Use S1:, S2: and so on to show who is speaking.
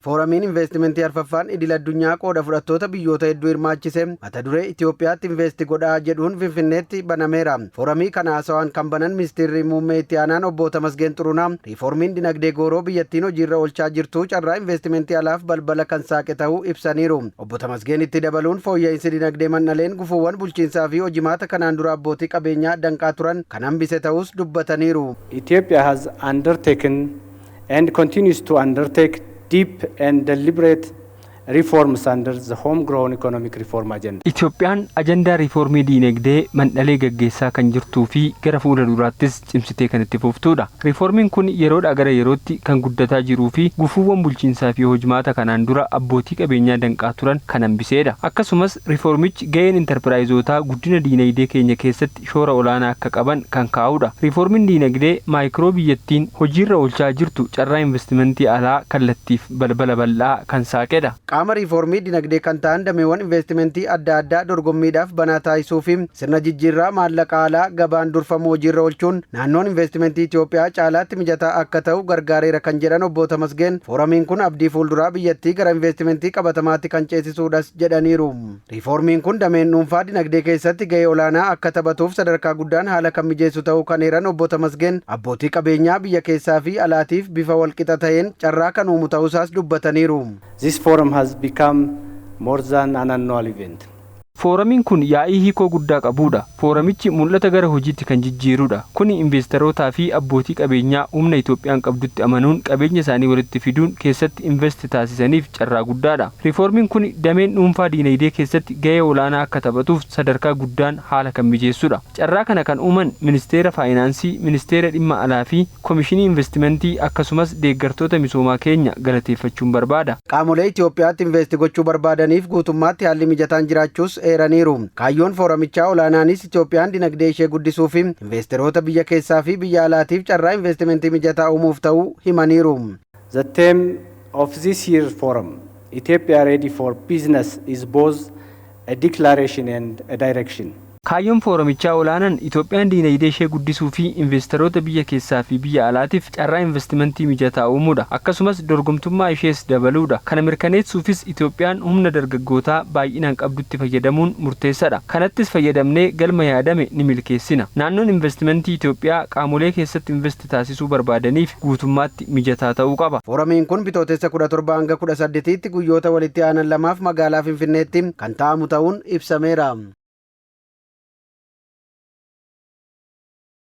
S1: Fooramiin Investimentii arfaffaan idil addunyaa qooda fudhattoota biyyoota hedduu hirmaachise mata duree "Itoophiyaatti investi godhaa" jedhuun Finfinneetti banameera. Fooramii kana haasawaan kan banan Ministeerri Muummee Itti Aanaan Obbo Tamasgeen Xurunaa, riiformiin dinagdee gooroo biyyattiin hojiirra oolchaa jirtu carraa investimentii alaaf balbala kan saaqe ta'uu ibsaniiru. Obbo Tamasgeen itti dabaluun, fooyya'insi dinagdee mandhaleen gufuuwwan bulchiinsaa fi hojimaata kanaan dura abbootii qabeenyaa danqaa turan kan hambise ta'us dubbataniiru.
S2: Ethiopia has undertaken and continues to undertake deep and deliberate reforms under the homegrown economic reform agenda.
S3: Itoophiyaan ajandaa riiformii diinagdee mandhalee gaggeessaa kan jirtuu fi gara fuula duraattis cimsitee kan itti fuftuudha. Riiformiin kun yeroodhaa gara yerootti kan guddataa jiruu fi gufuuwwan bulchiinsaa fi hojimaata kanaan dura abbootii qabeenyaa danqaa turan kan hambiseedha. Akkasumas riiformichi ga'een intarpiraayizootaa guddina diinagdee keenya keessatti shoora olaanaa akka qaban kan kaa'udha. Riiformiin diinagdee maayikiroo biyyattiin hojiirra oolchaa jirtu carraa investimentii alaa kallattiif balbala bal'aa kan saaqedha.
S1: Qaama riiformii dinagdee kan ta'an dameewwan investimentii adda addaa dorgommiidhaaf banaa taasisuu fi sirna jijjiirraa maallaqa alaa gabaan durfamu hojiirra oolchuun naannoon investimentii Itoophiyaa caalaatti mijataa akka ta'u gargaareera kan jedhan Obbo Tamasgeen, fooramiin kun abdii fuulduraa biyyattii gara investimentii qabatamaatti kan ceesisuudhas jedhaniiru. Riiformiin kun dameen dhuunfaa dinagdee keessatti gahee olaanaa akka taphatuuf sadarkaa guddaan haala kan mijeessu ta'uu kan eeran Obbo Tamasgeen, abbootii qabeenyaa biyya keessaa fi alaatiif bifa walqixa ta'een carraa kan uumu ta'uusaas dubbataniiru.
S2: This forum has become more than an annual event.
S3: Fooramiin kun yaa'ii hiikoo guddaa qabudha. Fooramichi mul'ata gara hojiitti kan jijjiirudha. Kuni investeerootaa fi abbootii qabeenyaa humna Itoophiyaan qabdutti amanuun qabeenya isaanii walitti fiduun keessatti invest taasisaniif carraa guddaadha. Riiformiin kun dameen dhuunfaa diinagdee keessatti gahee olaanaa akka taphatuuf sadarkaa guddaan haala kan mijeessudha. Carraa kana kan uuman Ministeera Faayinaansii, Ministeera Dhimma Alaa fi Komishinii Investimentii, akkasumas deeggartoota misoomaa keenya galateeffachuun barbaada.
S1: Qaamolee Itoophiyaatti invest gochuu barbaadaniif guutummaatti haalli mijataan jiraachuus eeraniiru. Kaayyoon fooramichaa olaanaanis Itoophiyaan dinagdee ishee guddisuu fi investeroota biyya keessaa fi biyya alaatiif carraa investimentii mijataa uumuuf ta'uu himaniiru.
S2: The theme of this year's forum, "Ethiopia Ready for Business", is both a declaration and a direction.
S3: Kaayyoon fooramichaa olaanaan Itoophiyaan diinagdee ishee guddisuu fi investeroota biyya keessaa fi biyya alaatiif carraa investimentii mijataa uumuudha. Akkasumas dorgomtummaa ishees dabaluudha. Kana mirkaneessuufis Itoophiyaan humna dargaggootaa baay'inaan qabdutti fayyadamuun murteessaadha. Kanattis fayyadamnee galma yaadame ni milkeessina. Naannoon investimentii Itoophiyaa qaamolee keessatti invest taasisuu barbaadaniif guutummaatti mijataa ta'uu qaba.
S1: Fooramiin kun Bitootessa 17 hanga 18tti guyyoota walitti aanan 2f magaalaa Finfinneetti kan taa'amu ta'uun ibsameera.